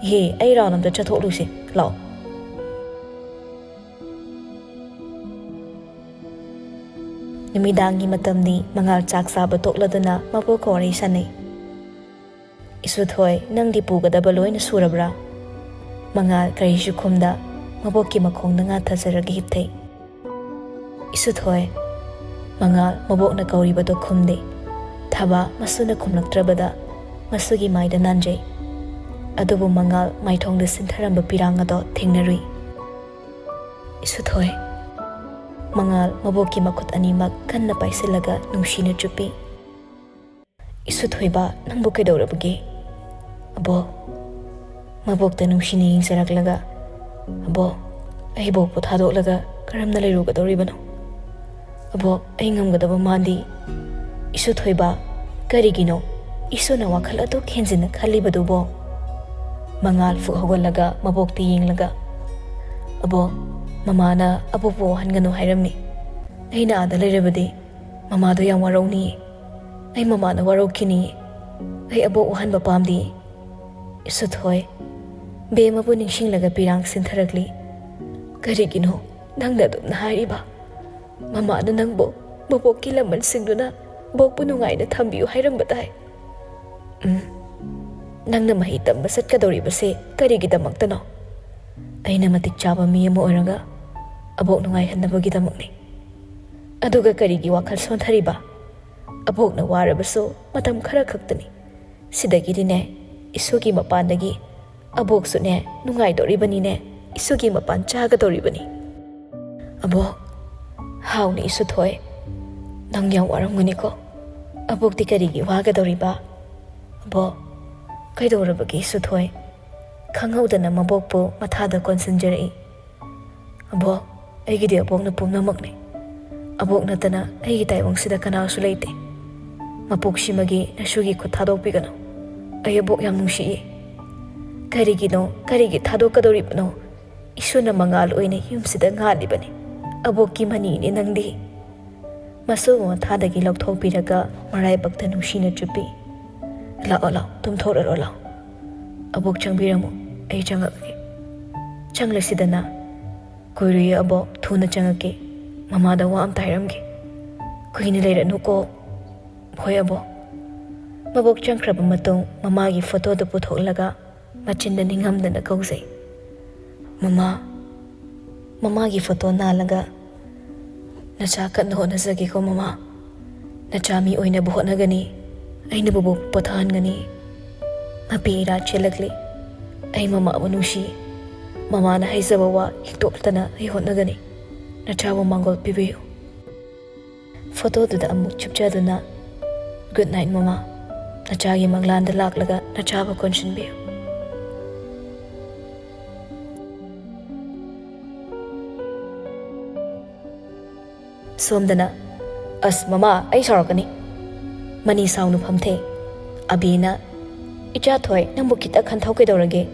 ꯏꯍꯦ, ꯑꯩ ꯔꯥꯎꯟ ꯑꯝꯇ ꯆꯠꯊꯣꯛꯂꯨꯁꯤ, ꯂꯥꯛꯑꯣ꯫" ꯅꯨꯃꯤꯗꯥꯡꯒꯤ ꯃꯇꯝꯅꯤ꯫ ꯃꯉꯥꯜ ꯆꯥꯛ ꯆꯥꯕ ꯇꯣꯛꯂꯗꯨꯅ ꯃꯕꯣꯛꯀ ꯋꯥꯔꯤ ꯁꯥꯟꯅꯩ꯫ "ꯏꯁꯨꯊꯣꯏ, ꯅꯪꯗꯤ ꯄꯨꯒꯗꯕ ꯂꯣꯏꯅ ꯁꯨꯔꯕ꯭ꯔꯥ?" ꯃꯉꯥꯜ ꯀꯔꯤꯁꯨ ꯈꯨꯝꯗ ꯃꯕꯣꯛꯀꯤ ꯃꯈꯣꯡꯗ ꯉꯥꯊꯖꯔꯒ ꯍꯤꯞꯊꯩ꯫ "ꯏꯁꯨꯊꯣꯏ꯫" ꯃꯉꯥꯜ ꯃꯕꯣꯛꯅ ꯀꯧꯔꯤꯕꯗꯣ ꯈꯨꯝꯗꯦ꯫ ꯊꯕꯥ ꯃꯁꯨꯅ ꯈꯨꯝꯂꯛꯇ꯭ꯔꯕꯗ ꯃꯁꯨꯒꯤ ꯃꯥꯏꯗ ꯅꯥꯟꯖꯩ꯫ ꯑꯗꯨꯕꯨ ꯃꯉꯥꯜ ꯃꯥꯏꯊꯣꯡꯗ ꯁꯤꯟꯊꯔꯝꯕ ꯄꯤꯔꯥꯡ ꯑꯗꯣ ꯊꯦꯡꯅꯔꯨꯏ꯫ "ꯏꯁꯨꯊꯣꯏ꯫" ꯃꯉꯥꯜ ꯃꯕꯣꯛꯀꯤ ꯃꯈꯨꯠ ꯑꯅꯤꯃꯛ ꯀꯟꯅ ꯄꯥꯏꯁꯤꯜꯂꯒ ꯅꯨꯡꯁꯤꯅ ꯆꯨꯞꯄꯤ꯫ "ꯏꯁꯨꯊꯣꯏꯕ, ꯅꯪꯕꯨ ꯀꯩꯗꯧꯔꯕꯒꯦ?" "ꯑꯕꯣꯛ꯫" ꯃꯕꯣꯛꯇ ꯅꯨꯡꯁꯤꯅ ꯌꯦꯡꯖꯔꯛꯂꯒ, "ꯑꯕꯣꯛ, ꯑꯩꯕꯣꯛꯄꯨ ꯊꯥꯗꯣꯛꯂꯒ ꯀꯔꯝꯅ ꯂꯩꯔꯨꯒꯗꯧꯔꯤꯕꯅꯣ? ꯑꯕꯣꯛ, ꯑꯩ ꯉꯝꯒꯗꯕ ꯃꯥꯟꯗꯦ꯫" "ꯏꯁꯨꯊꯣꯏꯕ, ꯀꯔꯤꯒꯤꯅꯣ ꯏꯁꯨꯅ ꯋꯥꯈꯜ ꯑꯗꯨꯛ ꯍꯦꯟꯖꯤꯟꯅ ꯈꯜꯂꯤꯕꯗꯨꯕꯣ?" ꯃꯉꯥꯜ ꯐꯨꯛ ꯍꯧꯒꯠꯂꯒ ꯃꯕꯣꯛꯇ ꯌꯦꯡꯂꯒ, "ꯑꯕꯣꯛ, ꯃꯃꯥꯅ ꯑꯕꯣꯛꯄꯨ ꯋꯥꯍꯟꯒꯅꯨ ꯍꯥꯏꯔꯝꯃꯤ꯫ ꯑꯩꯅ ꯑꯥꯗ ꯂꯩꯔꯕꯗꯤ ꯃꯃꯥꯗꯣ ꯌꯥꯝ ꯋꯥꯔꯧꯅꯤꯌꯦ꯫ ꯑꯩ ꯃꯃꯥꯅ ꯋꯥꯔꯧꯈꯤꯅꯤꯌꯦ꯫ ꯑꯩ ꯑꯕꯣꯛ ꯋꯥꯍꯟꯕ ꯄꯥꯝꯗꯤꯌꯦ꯫" "ꯏꯁꯨꯊꯣꯏ, ꯕꯦꯝꯃꯕꯨ ꯅꯤꯡꯁꯤꯡꯂꯒ ꯄꯤꯔꯥꯡ ꯁꯤꯟꯊꯔꯛꯂꯤ꯫ ꯀꯔꯤꯒꯤꯅꯣ ꯅꯪꯅ ꯑꯗꯨꯝꯅ ꯍꯥꯏꯔꯤꯕ? ꯃꯃꯥꯅ ꯅꯪꯕꯨ ꯃꯕꯣꯛꯀꯤ ꯂꯃꯟꯁꯤꯡꯗꯨꯅ ꯕꯣꯛꯄꯨ ꯅꯨꯡꯉꯥꯏꯅ ꯊꯝꯕꯤꯌꯨ ꯍꯥꯏꯔꯝꯕ ꯇꯥꯏ꯫" "ꯎꯝ, ꯅꯪꯅ ꯃꯍꯩ ꯇꯝꯕ ꯆꯠꯀꯗꯧꯔꯤꯕꯁꯦ ꯀꯔꯤꯒꯤꯗꯃꯛꯇꯅꯣ? ꯑꯩꯅ ꯃꯇꯤꯛ ꯆꯥꯕ ꯃꯤ ꯑꯃ ꯑꯣꯏꯔꯒ ꯑꯕꯣꯛ ꯅꯨꯡꯉꯥꯏꯍꯟꯅꯕꯒꯤꯗꯃꯛꯅꯤ꯫ ꯑꯗꯨꯒ ꯀꯔꯤꯒꯤ ꯋꯥꯈꯜ ꯁꯣꯟꯊꯔꯤꯕ? ꯑꯕꯣꯛꯅ ꯋꯥꯔꯕꯁꯨ ꯃꯇꯝ ꯈꯔ ꯈꯛꯇꯅꯤ꯫ ꯁꯤꯗꯒꯤꯗꯤꯅꯦ, ꯏꯁꯨꯒꯤ ꯃꯄꯥꯟꯗꯒꯤ ꯑꯕꯣꯛꯁꯨꯅꯦ ꯅꯨꯡꯉꯥꯏꯗꯧꯔꯤꯕꯅꯤꯅꯦ, ꯏꯁꯨꯒꯤ ꯃꯄꯥꯟ ꯆꯥꯒꯗꯧꯔꯤꯕꯅꯤ꯫" "ꯑꯕꯣꯛ, ꯍꯥꯎꯅ ꯏꯁꯨꯊꯣꯏ, ꯅꯪ ꯌꯥꯝ ꯋꯥꯔꯝꯒꯅꯤꯀꯣ꯫ ꯑꯕꯣꯛꯇꯤ ꯀꯔꯤꯒꯤ ꯋꯥꯒꯗꯧꯔꯤꯕ? ꯑꯕꯣꯛ, ꯀꯩꯗꯧꯔꯕꯒꯦ ꯏꯁꯨꯊꯣꯏ?" ꯈꯪꯍꯧꯗꯅ ꯃꯕꯣꯛꯄꯨ ꯃꯊꯥꯗ ꯀꯣꯟꯁꯤꯟꯖꯔꯛꯏ꯫ "ꯑꯕꯣꯛ, ꯑꯩꯒꯤꯗꯤ ꯑꯕꯣꯛꯅ ꯄꯨꯝꯅꯃꯛꯅꯤ꯫ ꯑꯕꯣꯛ ꯅꯠꯇꯅ ꯑꯩꯒꯤ ꯇꯥꯏꯕꯪꯁꯤꯗ ꯀꯅꯥꯁꯨ ꯂꯩꯇꯦ꯫ ꯃꯄꯣꯛꯁꯤꯃꯒꯤ ꯅꯁꯨꯒꯤ ꯈꯨꯠ ꯊꯥꯗꯣꯛꯄꯤꯒꯅꯨ꯫ ꯑꯩ ꯑꯕꯣꯛ ꯌꯥꯝ ꯅꯨꯡꯁꯤꯏ꯫" "ꯀꯔꯤꯒꯤꯅꯣ? ꯀꯔꯤꯒꯤ ꯊꯥꯗꯣꯛꯀꯗꯧꯔꯤꯕꯅꯣ? ꯏꯁꯨꯅ ꯃꯉꯥꯜ ꯑꯣꯏꯅ ꯌꯨꯝꯁꯤꯗ ꯉꯥꯜꯂꯤꯕꯅꯤ꯫ ꯑꯕꯣꯛꯀꯤ ꯃꯅꯤꯅꯤ ꯅꯪꯗꯤ꯫" ꯃꯁꯨꯕꯨ ꯃꯊꯥꯗꯒꯤ ꯂꯧꯊꯣꯛꯄꯤꯔꯒ ꯃꯔꯥꯏꯕꯛꯇ ꯅꯨꯡꯁꯤꯅ ꯆꯨꯞꯄꯤ꯫ "ꯂꯥꯛꯑꯣ, ꯂꯥꯛꯑꯣ, ꯇꯨꯝꯊꯣꯛꯂꯔꯣ, ꯂꯥꯛꯑꯣ꯫ ꯑꯕꯣꯛ ꯆꯪꯕꯤꯔꯝꯃꯣ, ꯑꯩ ꯆꯪꯉꯛꯑꯒꯦ꯫ ꯆꯪꯂꯁꯤꯗꯅ꯫" "ꯀꯨꯏꯔꯣꯏꯌꯦ ꯑꯕꯣꯛ, ꯊꯨꯅ ꯆꯪꯉꯛꯀꯦ꯫ ꯃꯃꯥꯗ ꯋꯥ ꯑꯝꯇ ꯍꯥꯏꯔꯝꯒꯦ꯫" "ꯀꯨꯏꯅ ꯂꯩꯔꯅꯨꯀꯣ꯫" "ꯍꯣꯏ ꯑꯕꯣꯛ꯫" ꯃꯕꯣꯛ ꯆꯪꯈ꯭ꯔꯕ ꯃꯇꯨꯡ ꯃꯃꯥꯒꯤ ꯐꯣꯇꯣꯗꯨ ꯄꯨꯊꯣꯛꯂꯒ ꯃꯆꯤꯟꯗ ꯅꯤꯡꯉꯝꯗꯅ ꯀꯧꯖꯩ, "ꯃꯃꯥ꯫" ꯃꯃꯥꯒꯤ ꯐꯣꯇꯣ ꯅꯥꯜꯂꯒ, "ꯅꯆꯥ ꯀꯟꯅ ꯍꯣꯠꯅꯖꯒꯦꯀꯣ ꯃꯃꯥ꯫ ꯅꯆꯥ ꯃꯤ ꯑꯣꯏꯅꯕ ꯍꯣꯠꯅꯒꯅꯤ꯫ ꯑꯩꯅ ꯕꯣꯕꯣꯛ ꯄꯣꯊꯥꯍꯟꯒꯅꯤ꯫" ꯃꯄꯤ ꯏꯔꯥ ꯆꯦꯜꯂꯛꯂꯤ꯫ "ꯑꯩ ꯃꯃꯥꯕꯨ ꯅꯨꯡꯁꯤ꯫ ꯃꯃꯥꯅ ꯍꯥꯏꯖꯕ ꯋꯥ ꯍꯤꯛꯇꯣꯛꯇꯅ ꯑꯩ ꯍꯣꯠꯅꯒꯅꯤ꯫" ꯅꯆꯥꯕꯨ ꯃꯥꯡꯒꯣꯜ ꯄꯤꯕꯤꯌꯨ꯫ ꯐꯣꯇꯣꯗꯨꯗ ꯑꯃꯨꯛ ꯆꯨꯞꯆꯗꯨꯅ, "Good night, ꯃꯃꯥ꯫ ꯅꯆꯥꯒꯤ ꯃꯪꯂꯥꯟꯗ ꯂꯥꯛꯂꯒ ꯅꯆꯥꯕꯨ ꯀꯣꯟꯁꯤꯟꯕꯤꯌꯨ"꯫ ꯁꯣꯝꯗꯅ, "ꯑꯁ ꯃꯃꯥ, ꯑꯩ ꯁꯥꯎꯔꯛꯀꯅꯤ"꯫ ꯃꯅꯤ ꯁꯥꯎꯅ ꯐꯝꯊꯩ꯫ ꯑꯕꯤꯅ, "ꯏꯆꯥ ꯊꯣꯏ, ꯅꯪꯕꯨ ꯈꯤꯇ ꯈꯟꯊꯧ ꯀꯩꯗꯧꯔꯒꯦ?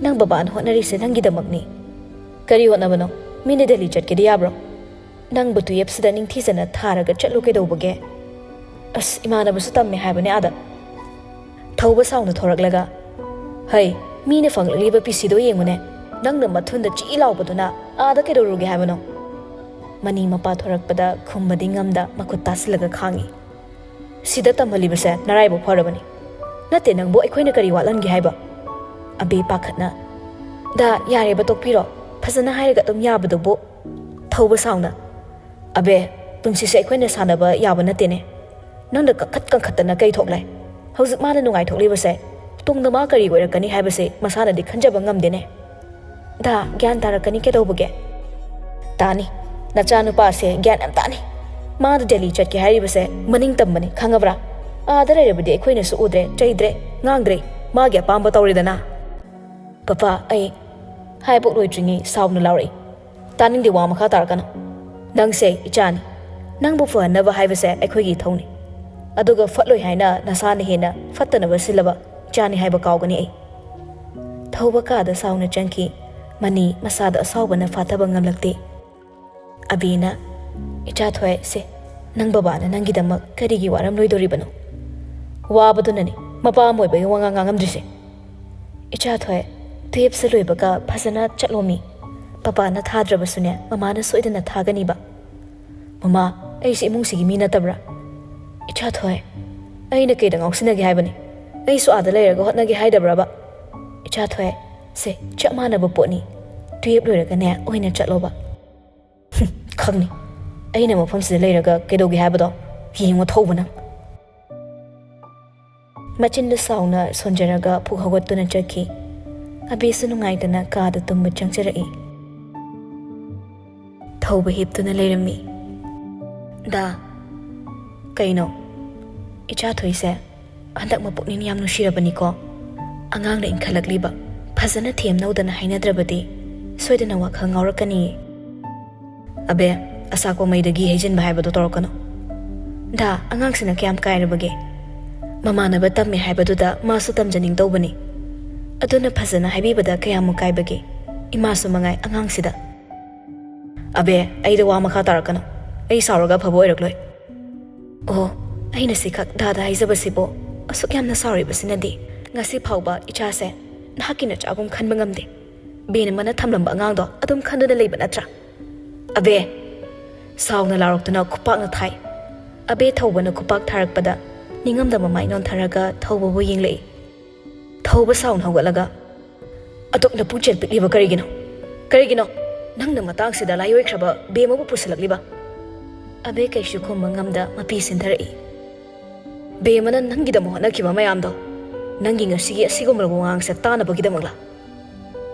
ꯅꯪ ꯕꯕꯥꯅ ꯍꯣꯠꯅꯔꯤꯁꯦ ꯅꯪꯒꯤꯗꯃꯛꯅꯤ꯫ ꯀꯔꯤ ꯍꯣꯠꯅꯕꯅꯣ? ꯃꯤꯅ ꯗꯦꯜꯂꯤ ꯆꯠꯀꯦꯗꯤ ꯌꯥꯕ꯭ꯔꯣ? ꯅꯪꯕꯨ ꯇꯨꯌꯦꯞꯁꯤꯗ ꯅꯤꯡꯊꯤꯖꯅ ꯊꯥꯔꯒ ꯆꯠꯂꯨ ꯀꯩꯗꯧꯕꯒꯦ? ꯑꯁ, ꯏꯃꯥꯟꯅꯕꯁꯨ ꯇꯝꯃꯦ ꯍꯥꯏꯕꯅꯦ ꯑꯥꯗ"꯫ ꯊꯧꯕ ꯁꯥꯎꯅ ꯊꯣꯔꯛꯂꯒ, "ꯍꯩ, ꯃꯤꯅ ꯐꯪꯂꯛꯂꯤꯕ ꯄꯤꯁꯤꯗꯣ ꯌꯦꯡꯉꯨꯅꯦ꯫ ꯅꯪꯅ ꯃꯊꯨꯟꯗ ꯆꯤ ꯂꯥꯎꯕꯗꯨꯅ ꯑꯥꯗ ꯀꯩꯗꯧꯔꯨꯒꯦ ꯍꯥꯏꯕꯅꯣ?" ꯃꯅꯤ ꯃꯄꯥ ꯊꯣꯔꯛꯄꯗ ꯈꯨꯝꯕꯗꯤ ꯉꯝꯗ ꯃꯈꯨꯠ ꯇꯥꯁꯤꯜꯂꯒ ꯈꯥꯡꯉꯤ꯫ "ꯁꯤꯗ ꯇꯝꯍꯜꯂꯤꯕꯁꯦ ꯅꯔꯥꯏꯕꯛ ꯐꯔꯕꯅꯤ꯫ ꯅꯠꯇꯦ, ꯅꯪꯕꯨ ꯑꯩꯈꯣꯏꯅ ꯀꯔꯤ ꯋꯥꯠꯍꯟꯒꯦ ꯍꯥꯏꯕ?" ꯑꯕꯤ ꯄꯥꯈꯠꯅ, "ꯗꯥ, ꯌꯥꯔꯦꯕ, ꯇꯣꯛꯄꯤꯔꯣ꯫ ꯐꯖꯅ ꯍꯥꯏꯔꯒ ꯑꯗꯨꯝ ꯌꯥꯕꯗꯨꯕꯨ"꯫ ꯊꯧꯕ ꯁꯥꯎꯅ, "ꯑꯕꯦ, ꯄꯨꯟꯁꯤꯁꯦ ꯑꯩꯈꯣꯏꯅ ꯁꯥꯟꯅꯕ ꯌꯥꯕ ꯅꯠꯇꯦꯅꯦ꯫ ꯅꯪꯅ ꯀꯟꯈꯠ ꯀꯟꯈꯠꯇꯅ ꯀꯩ ꯊꯣꯛꯂꯦ? ꯍꯧꯖꯤꯛ ꯃꯥꯅ ꯅꯨꯡꯉꯥꯏꯊꯣꯛꯂꯤꯕꯁꯦ ꯇꯨꯡꯗ ꯃꯥ ꯀꯔꯤ ꯑꯣꯏꯔꯛꯀꯅꯤ ꯍꯥꯏꯕꯁꯦ ꯃꯁꯥꯅꯗꯤ ꯈꯟꯖꯕ ꯉꯝꯗꯦꯅꯦ"꯫ "ꯗꯥ, ꯒ꯭ꯌꯥꯟ ꯇꯥꯔꯛꯀꯅꯤ ꯀꯩꯗꯧꯕꯒꯦ?" "ꯇꯥꯅꯤ, ꯅꯆꯥꯅꯨꯄꯥꯁꯦ ꯒ꯭ꯌꯥꯟ ꯌꯥꯝ ꯇꯥꯅꯤ꯫ ꯃꯥꯗ ꯗꯦꯜꯂꯤ ꯆꯠꯀꯦ ꯍꯥꯏꯔꯤꯕꯁꯦ ꯃꯅꯤꯡ ꯇꯝꯕꯅꯤ, ꯈꯪꯉꯕ꯭ꯔꯥ? ꯑꯥꯗ ꯂꯩꯔꯕꯗꯤ ꯑꯩꯈꯣꯏꯅꯁꯨ ꯎꯗ꯭ꯔꯦ, ꯆꯩꯗ꯭ꯔꯦ, ꯉꯥꯡꯗ꯭ꯔꯦ꯫ ꯃꯥꯒꯤ ꯑꯄꯥꯝꯕ ꯇꯧꯔꯦꯗꯅ"꯫ "ꯄꯄꯥ, ꯑꯩ"꯫ ꯍꯥꯏꯕꯣꯛ ꯂꯣꯏꯗ꯭ꯔꯤꯉꯩ ꯁꯥꯎꯅ ꯂꯥꯎꯔꯛꯏ꯫ "ꯇꯥꯅꯤꯡꯗꯦ, ꯋꯥ ꯃꯈꯥ ꯇꯥꯔꯛꯀꯅꯨ꯫ ꯅꯪꯁꯦ ꯏꯆꯥꯅꯤ꯫ ꯅꯪꯕꯨ ꯐꯍꯟꯅꯕ ꯍꯥꯏꯕꯁꯦ ꯑꯩꯈꯣꯏꯒꯤ ꯏꯊꯧꯅꯤ꯫ ꯑꯗꯨꯒ ꯐꯠꯂꯣꯏ ꯍꯥꯏꯅ ꯅꯁꯥꯅ ꯍꯦꯟꯅ ꯐꯠꯇꯅꯕ ꯁꯤꯜꯂꯕ ꯏꯆꯥꯅꯤ ꯍꯥꯏꯕ ꯀꯥꯎꯒꯅꯤ ꯑꯩ"꯫ ꯊꯧꯕ ꯀꯥꯗ ꯁꯥꯎꯅ ꯆꯪꯈꯤ꯫ ꯃꯅꯤ ꯃꯁꯥꯗ ꯑꯁꯥꯎꯕꯅ ꯐꯥꯊꯕ ꯉꯝꯂꯛꯇꯦ꯫ ꯑꯕꯤꯅ, "ꯏꯆꯥ ꯊꯣꯏ, ꯁꯦ, ꯅꯪ ꯕꯕꯥꯅ ꯅꯪꯒꯤꯗꯃꯛ ꯀꯔꯤꯒꯤ ꯋꯥꯔꯝꯂꯣꯏꯗꯣꯔꯤꯕꯅꯣ? ꯋꯥꯕꯗꯨꯅꯅꯤ ꯃꯄꯥ ꯑꯃ ꯑꯣꯏꯕꯒꯤ ꯋꯥꯉꯥꯡ ꯉꯥꯡꯉꯝꯗ꯭ꯔꯤꯁꯦ꯫ ꯏꯆꯥ ꯊꯣꯏ, ꯇꯨꯌꯦꯞꯁꯦ ꯂꯣꯏꯕꯒ ꯐꯖꯅ ꯆꯠꯂꯣꯃꯤ꯫ ꯄꯄꯥꯅ ꯊꯥꯗ꯭ꯔꯕꯁꯨꯅꯦ, ꯃꯃꯥꯅ ꯁꯣꯏꯗꯅ ꯊꯥꯒꯅꯤꯕ"꯫ "ꯃꯃꯥ, ꯑꯩꯁꯦ ꯏꯃꯨꯡꯁꯤꯒꯤ ꯃꯤ ꯅꯠꯇꯕ꯭ꯔꯥ? ꯏꯆꯥ ꯊꯣꯏ, ꯑꯩꯅ ꯀꯩꯗ ꯉꯥꯎꯁꯤꯟꯅꯒꯦ ꯍꯥꯏꯕꯅꯤ? ꯑꯩꯁꯨ ꯑꯥꯗ ꯂꯩꯔꯒ ꯍꯣꯠꯅꯒꯦ ꯍꯥꯏꯗꯕ꯭ꯔꯕ? ꯏꯆꯥ ꯊꯣꯏ, ꯁꯦ, ꯆꯞ ꯃꯥꯟꯅꯕ ꯄꯣꯠꯅꯤ꯫ ꯇꯨꯌꯦꯞ ꯂꯣꯏꯔꯒꯅꯦ ꯑꯣꯏꯅ ꯆꯠꯂꯣꯕ"꯫ "ꯍꯨꯝ, ꯈꯪꯅꯤ꯫ ꯑꯩꯅ ꯃꯐꯝꯁꯤꯗ ꯂꯩꯔꯒ ꯀꯩꯗꯧꯒꯦ ꯍꯥꯏꯕꯗꯣ? ꯌꯦꯡꯉꯣ ꯊꯧꯕ ꯅꯪ"꯫ ꯃꯆꯤꯟꯗꯨ ꯁꯥꯎꯅ ꯁꯣꯟꯖꯔꯒ ꯐꯨꯛ ꯍꯧꯒꯠꯇꯨꯅ ꯆꯠꯈꯤ꯫ ꯑꯕꯤꯁꯨ ꯅꯨꯡꯉꯥꯏꯇꯅ ꯀꯥꯗ ꯇꯨꯝꯕ ꯆꯪꯖꯔꯛꯏ꯫ ꯊꯧꯕ ꯍꯤꯞꯇꯨꯅ ꯂꯩꯔꯝꯃꯤ꯫ "ꯗꯥ, ꯀꯩꯅꯣ? ꯏꯆꯥ ꯊꯣꯏꯁꯦ ꯍꯟꯗꯛ ꯃꯄꯨꯛꯅꯤꯡ ꯌꯥꯝ ꯅꯨꯡꯁꯤꯔꯕꯅꯤꯀꯣ꯫ ꯑꯉꯥꯡꯅ ꯏꯟꯈꯠꯂꯛꯂꯤꯕ꯫ ꯐꯖꯅ ꯊꯦꯝꯅꯧꯗꯅ ꯍꯥꯏꯅꯗ꯭ꯔꯕꯗꯤ ꯁꯣꯏꯗꯅ ꯋꯥꯈꯜ ꯉꯥꯎꯔꯛꯀꯅꯤꯌꯦ꯫" "ꯑꯕꯦ, ꯑꯁꯥꯛꯄ ꯃꯩꯗꯒꯤ ꯍꯩꯖꯤꯟꯕ ꯍꯥꯏꯕꯗꯣ ꯇꯧꯔꯛꯀꯅꯨ꯫ ꯗꯥ, ꯑꯉꯥꯡꯁꯤꯅ ꯀꯌꯥꯝ ꯀꯥꯏꯔꯕꯒꯦ? ꯃꯃꯥꯟꯅꯕ ꯇꯝꯃꯦ ꯍꯥꯏꯕꯗꯨꯗ ꯃꯥꯁꯨ ꯇꯝꯖꯅꯤꯡꯗꯧꯕꯅꯤ꯫ ꯑꯗꯨꯅ ꯐꯖꯅ ꯍꯥꯏꯕꯤꯕꯗ ꯀꯌꯥꯃꯨꯛ ꯀꯥꯏꯕꯒꯦ? ꯏꯃꯥꯁꯨ ꯃꯉꯥꯏ ꯑꯉꯥꯡꯁꯤꯗ꯫" "ꯑꯕꯦ, ꯑꯩꯗ ꯋꯥ ꯃꯈꯥ ꯇꯥꯔꯛꯀꯅꯨ꯫ ꯑꯩ ꯁꯥꯎꯔꯒ ꯑꯐꯕ ꯑꯣꯏꯔꯛꯂꯣꯏ꯫" "ꯑꯣ, ꯑꯩꯅ ꯁꯤꯈꯛ ꯗꯥꯗ ꯍꯥꯏꯖꯕꯁꯤꯕꯨ ꯑꯁꯨꯛ ꯌꯥꯝꯅ ꯁꯥꯎꯔꯤꯕꯁꯤꯅꯗꯤ꯫ ꯉꯁꯤ ꯐꯥꯎꯕ ꯏꯆꯥꯁꯦ ꯅꯍꯥꯛꯀꯤ ꯅꯆꯥꯒꯨꯝ ꯈꯟꯕ ꯉꯝꯗꯦ꯫ ꯕꯦꯅꯃꯅ ꯊꯝꯂꯝꯕ ꯑꯉꯥꯡꯗꯣ ꯑꯗꯨꯝ ꯈꯟꯗꯨꯅ ꯂꯩꯕ ꯅꯠꯇ꯭ꯔꯥ?" "ꯑꯕꯦ!" ꯁꯥꯎꯅ ꯂꯥꯎꯔꯛꯇꯨꯅ ꯈꯨꯄꯥꯛꯅ ꯊꯥꯏ꯫ ꯑꯕꯦ ꯊꯧꯕꯅ ꯈꯨꯄꯥꯛ ꯊꯥꯔꯛꯄꯗ ꯅꯤꯡꯉꯝꯗꯕ ꯃꯥꯏ ꯅꯣꯟꯊꯔꯒ ꯊꯧꯕꯕꯨ ꯌꯦꯡꯂꯛꯏ꯫ ꯊꯧꯕ ꯁꯥꯎꯅ ꯍꯧꯒꯠꯂꯒ, "ꯑꯗꯨꯛ ꯅꯄꯨꯡꯆꯦꯜ ꯄꯤꯛꯂꯤꯕ ꯀꯔꯤꯒꯤꯅꯣ? ꯀꯔꯤꯒꯤꯅꯣ? ꯅꯪꯅ ꯃꯇꯥꯡꯁꯤꯗ ꯂꯥꯏꯑꯣꯏꯈ꯭ꯔꯕ ꯕꯦꯃꯕꯨ ꯄꯨꯁꯤꯜꯂꯛꯂꯤꯕ?" ꯑꯕꯦ ꯀꯩꯁꯨ ꯈꯨꯝꯕ ꯉꯝꯗ ꯃꯄꯤ ꯁꯤꯟꯊꯔꯛꯏ꯫ "ꯕꯦꯃꯅ ꯅꯪꯒꯤꯗꯃꯛ ꯍꯣꯠꯅꯈꯤꯕ ꯃꯌꯥꯝꯗꯣ ꯅꯪꯒꯤ ꯉꯁꯤꯒꯤ ꯑꯁꯤꯒꯨꯝꯂꯕ ꯋꯥꯉꯥꯡꯁꯦ ꯇꯥꯅꯕꯒꯤꯗꯃꯛꯂ?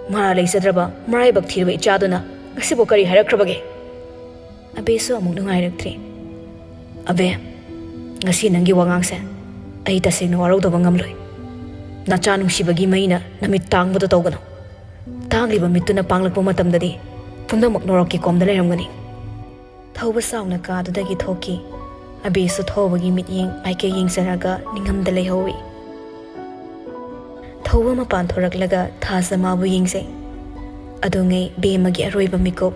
ꯃꯔꯥ ꯂꯩꯖꯗ꯭ꯔꯕ, ꯃꯔꯥꯏꯕꯛ ꯊꯤꯔꯕ ꯏꯆꯥꯗꯨꯅ ꯉꯁꯤꯕꯨ ꯀꯔꯤ ꯍꯥꯏꯔꯛꯈ꯭ꯔꯕꯒꯦ?" ꯑꯕꯦꯁꯨ ꯑꯃꯨꯛ ꯅꯨꯡꯉꯥꯏꯔꯛꯇ꯭ꯔꯦ꯫ "ꯑꯕꯦ, ꯉꯁꯤ ꯅꯪꯒꯤ ꯋꯥꯉꯥꯡꯁꯦ ꯑꯩ ꯇꯁꯦꯡꯅ ꯋꯥꯔꯧꯗꯕ ꯉꯝꯂꯣꯏ꯫ ꯅꯆꯥ ꯅꯨꯡꯁꯤꯕꯒꯤ ꯃꯩꯅ ꯅꯃꯤꯠ ꯇꯥꯡꯕꯗꯣ ꯇꯧꯒꯅꯨ꯫ ꯇꯥꯡꯂꯤꯕ ꯃꯤꯠꯇꯨꯅ ꯄꯥꯡꯂꯛꯄ ꯃꯇꯝꯗꯗꯤ ꯄꯨꯝꯅꯃꯛ ꯅꯣꯔꯣꯛꯀꯤ ꯀꯣꯝꯗ ꯂꯩꯔꯝꯒꯅꯤ꯫" ꯊꯧꯕ ꯁꯥꯎꯅ ꯀꯥꯗꯨꯗꯒꯤ ꯊꯣꯛꯈꯤ꯫ ꯑꯕꯦꯁꯨ ꯊꯧꯕꯒꯤ ꯃꯤꯠꯌꯦꯡ ꯃꯥꯏꯀꯩ ꯌꯦꯡꯖꯔꯒ ꯅꯤꯡꯉꯝꯗ ꯂꯩꯍꯧꯏ꯫ ꯊꯧꯕ ꯃꯄꯥꯟ ꯊꯣꯔꯛꯂꯒ ꯊꯥꯖ ꯃꯥꯕꯨ ꯌꯦꯡꯖꯩ꯫ ꯑꯗꯨꯉꯩ ꯕꯦꯝꯃꯒꯤ ꯑꯔꯣꯏꯕ ꯃꯤꯀꯨꯞ,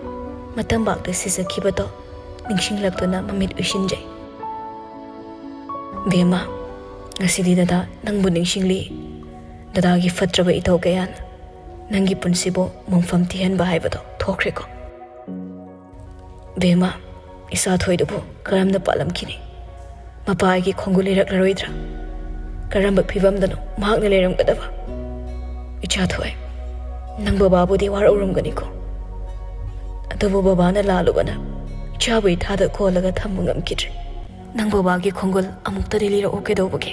ꯃꯇꯝꯕꯥꯛꯇ ꯁꯤꯖꯈꯤꯕꯗꯣ ꯅꯤꯡꯁꯤꯡꯂꯛꯇꯨꯅ ꯃꯃꯤꯠ ꯎꯏꯁꯤꯟꯖꯩ꯫ "ꯕꯦꯝꯃ, ꯉꯁꯤꯗꯤ ꯗꯗꯥ ꯅꯪꯕꯨ ꯅꯤꯡꯁꯤꯡꯂꯤ꯫ ꯗꯗꯥꯒꯤ ꯐꯠꯇ꯭ꯔꯕ ꯏꯊꯧ ꯀꯌꯥꯅ ꯅꯪꯒꯤ ꯄꯨꯟꯁꯤꯕꯨ ꯃꯪꯐꯝ ꯊꯤꯍꯟꯕ ꯍꯥꯏꯕꯗꯣ ꯊꯣꯛꯈ꯭ꯔꯦꯀꯣ꯫" "ꯕꯦꯝꯃ, ꯏꯆꯥ ꯊꯣꯏꯗꯨꯕꯨ ꯀꯔꯝꯅ ꯄꯥꯜꯂꯝꯈꯤꯅꯤ? ꯃꯄꯥꯒꯤ ꯈꯣꯡꯒꯨꯜ ꯂꯩꯔꯛꯂꯔꯣꯏꯗ꯭ꯔꯥ? ꯀꯔꯝꯕ ꯐꯤꯕꯝꯗꯅꯣ ꯃꯍꯥꯛꯅ ꯂꯩꯔꯝꯒꯗꯕ? ꯏꯆꯥ ꯊꯣꯏ, ꯅꯪ ꯕꯕꯥꯕꯨꯗꯤ ꯋꯥꯔꯧꯔꯝꯒꯅꯤꯀꯣ꯫ ꯑꯗꯨꯕꯨ ꯕꯕꯥꯅ ꯂꯥꯜꯂꯨꯕꯅ ꯏꯆꯥꯕꯨ ꯏꯊꯥꯗ ꯀꯣꯜꯂꯒ ꯊꯝꯕ ꯉꯝꯈꯤꯗ꯭ꯔꯦ꯫ ꯅꯪ ꯕꯕꯥꯒꯤ ꯈꯣꯡꯒꯨꯜ ꯑꯃꯨꯛꯇꯗꯤ ꯂꯤꯔꯛꯎ ꯀꯩꯗꯧꯕꯒꯦ?"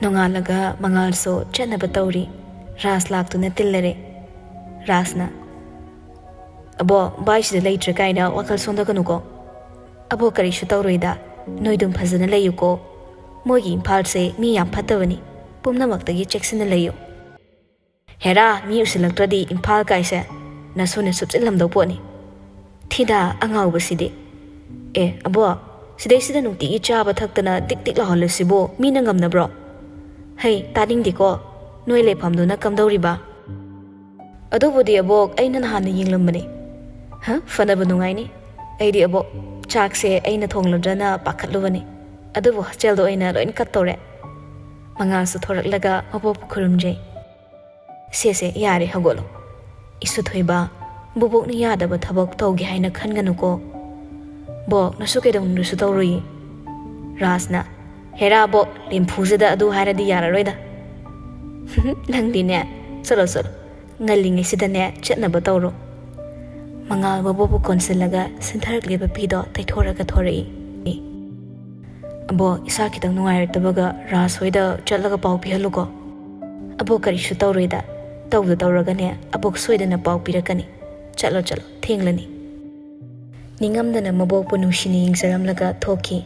ꯅꯣꯡꯉꯥꯜꯂꯒ ꯃꯉꯥꯜꯁꯨ ꯆꯠꯅꯕ ꯇꯧꯔꯤ꯫ ꯔꯥꯖ ꯂꯥꯛꯇꯨꯅ ꯇꯤꯜꯂꯔꯦ꯫ ꯔꯥꯖꯅ, "ꯑꯕꯣ, ꯚꯥꯏ ꯁꯤꯗ ꯂꯩꯇ꯭ꯔꯦ ꯀꯥꯏꯅ ꯋꯥꯈꯜ ꯁꯣꯟꯊꯒꯅꯨꯀꯣ꯫ ꯑꯕꯣ, ꯀꯔꯤꯁꯨ ꯇꯧꯔꯣꯏꯗ, ꯅꯣꯏꯗꯨꯝ ꯐꯖꯅ ꯂꯩꯌꯨꯀꯣ꯫ ꯃꯣꯏꯒꯤ ꯏꯝꯐꯥꯜꯁꯦ ꯃꯤ ꯌꯥꯝ ꯐꯠꯇꯕꯅꯤ, ꯄꯨꯝꯅꯃꯛꯇꯒꯤ ꯆꯦꯛꯁꯤꯟꯅ ꯂꯩꯌꯨ꯫ ꯍꯦꯔꯥ, ꯃꯤ ꯎꯁꯤꯜꯂꯛꯇ꯭ꯔꯗꯤ ꯏꯝꯐꯥꯜ ꯀꯥꯏꯁꯦ ꯅꯁꯨꯅ ꯁꯨꯞꯆꯤꯜꯂꯝꯗꯧ ꯄꯣꯠꯅꯤ꯫ ꯊꯤꯗ ꯑꯉꯥꯎꯕꯁꯤꯗꯤ꯫ ꯑꯦ, ꯑꯕꯣ, ꯁꯤꯗꯩꯁꯤꯗ ꯅꯨꯡꯇꯤꯒꯤ ꯆꯥꯕ ꯊꯛꯇꯅ ꯇꯤꯛ ꯇꯤꯛ ꯂꯥꯎꯍꯜꯂꯤꯁꯤꯕꯨ ꯃꯤꯅ ꯉꯝꯅꯕ꯭ꯔꯣ? ꯍꯩ, ꯇꯥꯅꯤꯡꯗꯦꯀꯣ꯫ ꯅꯣꯏ ꯂꯩꯐꯝꯗꯨꯅ ꯀꯝꯗꯧꯔꯤꯕ?" "ꯑꯗꯨꯕꯨꯗꯤ ꯑꯕꯣꯛ, ꯑꯩꯅ ꯅꯍꯥꯟꯅ ꯌꯦꯡꯂꯝꯕꯅꯤ꯫ ꯍ, ꯐꯅꯕ ꯅꯨꯡꯉꯥꯏꯅꯤ꯫ ꯑꯩꯗꯤ ꯑꯕꯣꯛ, ꯆꯥꯛꯁꯦ ꯑꯩꯅ ꯊꯣꯡꯂꯗ꯭ꯔꯅ ꯄꯥꯈꯠꯂꯨꯕꯅꯤ꯫ ꯑꯗꯨꯕꯨ ꯍꯣꯁꯇꯦꯜꯗ ꯑꯣꯏꯅ ꯂꯣꯏꯅ ꯀꯠ ꯇꯧꯔꯦ꯫" ꯃꯉꯥꯜꯁꯨ ꯊꯣꯔꯛꯂꯒ ꯃꯕꯣꯛꯄꯨ ꯈꯨꯔꯨꯝꯖꯩ꯫ "ꯁꯦ ꯁꯦ, ꯌꯥꯔꯦ, ꯍꯧꯒꯠꯂꯣ꯫ ꯏꯁꯨ ꯊꯣꯏꯕ, ꯕꯣꯕꯣꯛꯅ ꯌꯥꯗꯕ ꯊꯕꯛ ꯇꯧꯒꯦ ꯍꯥꯏꯅ ꯈꯟꯒꯅꯨꯀꯣ꯫ ꯕꯣꯛ, ꯅꯁꯨ ꯀꯩꯗꯧꯅꯨꯡꯗꯁꯨ ꯇꯧꯔꯨꯏ꯫" ꯔꯥꯖꯅ, "ꯍꯦꯔꯥ ꯕꯣꯛ, ꯂꯦꯝꯐꯨꯁꯤꯗ ꯑꯗꯨ ꯍꯥꯏꯔꯗꯤ ꯌꯥꯔꯔꯣꯏꯗ꯫" "ꯅꯪꯗꯤꯅꯦ, ꯆꯠꯂꯣ ꯆꯠꯂꯣ, ꯉꯜꯂꯤꯉꯩꯁꯤꯗꯅꯦ ꯆꯠꯅꯕ ꯇꯧꯔꯣ꯫" ꯃꯉꯥꯜ ꯃꯕꯣꯛꯄꯨ ꯀꯣꯟꯁꯤꯜꯂꯒ ꯁꯤꯟꯊꯔꯛꯂꯤꯕ ꯄꯤꯗꯣ ꯇꯩꯊꯣꯔꯒ ꯊꯣꯔꯛꯏ꯫ "ꯑꯕꯣꯛ, ꯏꯁꯥ ꯈꯤꯇꯪ ꯅꯨꯡꯉꯥꯏꯔꯛꯇꯕꯒ ꯔꯥꯖ ꯍꯣꯏꯗ ꯆꯠꯂꯒ ꯄꯥꯎ ꯄꯤꯍꯜꯂꯨꯀꯣ꯫" "ꯑꯕꯣꯛ, ꯀꯔꯤꯁꯨ ꯇꯧꯔꯣꯏꯗ, ꯇꯧꯗ ꯇꯧꯔꯒꯅꯦ ꯑꯕꯣꯛ ꯁꯣꯏꯗꯅ ꯄꯥꯎ ꯄꯤꯔꯛꯀꯅꯤ꯫ ꯆꯠꯂꯣ ꯆꯠꯂꯣ, ꯊꯦꯡꯂꯅꯤ꯫" ꯅꯤꯡꯉꯝꯗꯅ ꯃꯕꯣꯛꯄꯨ ꯅꯨꯡꯁꯤꯅ ꯌꯦꯡꯖꯔꯝꯂꯒ ꯊꯣꯛꯈꯤ꯫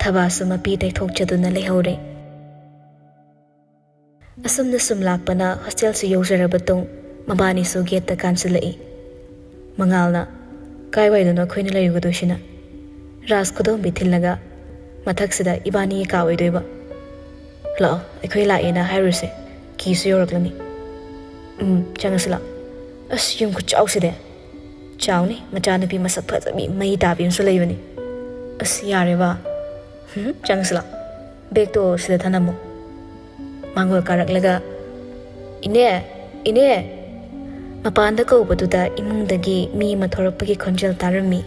ꯊꯕꯥꯁꯨ ꯃꯄꯤ ꯇꯩꯊꯣꯛꯆꯗꯨꯅ ꯂꯩꯍꯧꯔꯦ꯫ ꯑꯁꯨꯝꯅ ꯁꯨꯝ ꯂꯥꯛꯄꯅ ꯍꯣꯁꯇꯦꯜꯁꯨ ꯌꯧꯖꯔꯕ ꯇꯨꯡ ꯃꯕꯥꯅꯤꯁꯨ ꯒꯦꯠꯇ ꯀꯥꯟꯁꯤꯜꯂꯛꯏ꯫ ꯃꯉꯥꯜꯅ, "ꯀꯥꯏꯋꯥꯏꯗꯅꯣ ꯑꯩꯈꯣꯏꯅ ꯂꯩꯔꯨꯒꯗꯣꯏꯁꯤꯅ?" ꯔꯥꯖ ꯈꯨꯗꯣꯝꯕꯤ ꯊꯤꯜꯂꯒ, "ꯃꯊꯛꯁꯤꯗ ꯏꯕꯥꯅꯤꯒꯤ ꯀꯥ ꯑꯣꯏꯗꯣꯏꯕ꯫ ꯂꯥꯛꯑꯣ, ꯑꯩꯈꯣꯏ ꯂꯥꯛꯑꯦꯅ ꯍꯥꯏꯔꯨꯔꯁꯦ, ꯀꯤꯁꯨ ꯌꯧꯔꯛꯂꯅꯤ꯫" "ꯎꯝ, ꯆꯪꯉꯁꯤ ꯂꯥꯛꯑꯣ꯫" "ꯑꯁ, ꯌꯨꯝ ꯈꯨꯆꯥꯎꯁꯤꯗꯤ!" "ꯆꯥꯎꯅꯤ, ꯃꯆꯥꯅꯨꯄꯤ ꯃꯁꯛ ꯐꯖꯕꯤ ꯃꯩ ꯇꯥꯕꯤ ꯑꯃꯁꯨ ꯂꯩꯕꯅꯤ꯫" "ꯑꯁ, ꯌꯥꯔꯦꯕ꯫ ꯍꯨꯝ, ꯆꯪꯉꯁꯤ ꯂꯥꯛꯑꯣ꯫ ꯕꯦꯒꯇꯣ ꯁꯤꯗ ꯊꯅꯝꯃꯣ꯫" ꯃꯥꯡꯒꯣꯜ ꯀꯥꯔꯛꯂꯒ, "ꯏꯅꯦ, ꯏꯅꯦ!" ꯃꯄꯥꯟꯗ ꯀꯧꯕꯗꯨꯗ ꯏꯃꯨꯡꯗꯒꯤ ꯃꯤ ꯑꯃ ꯊꯣꯔꯛꯄꯒꯤ ꯈꯣꯟꯖꯦꯜ ꯇꯥꯔꯝꯃꯤ꯫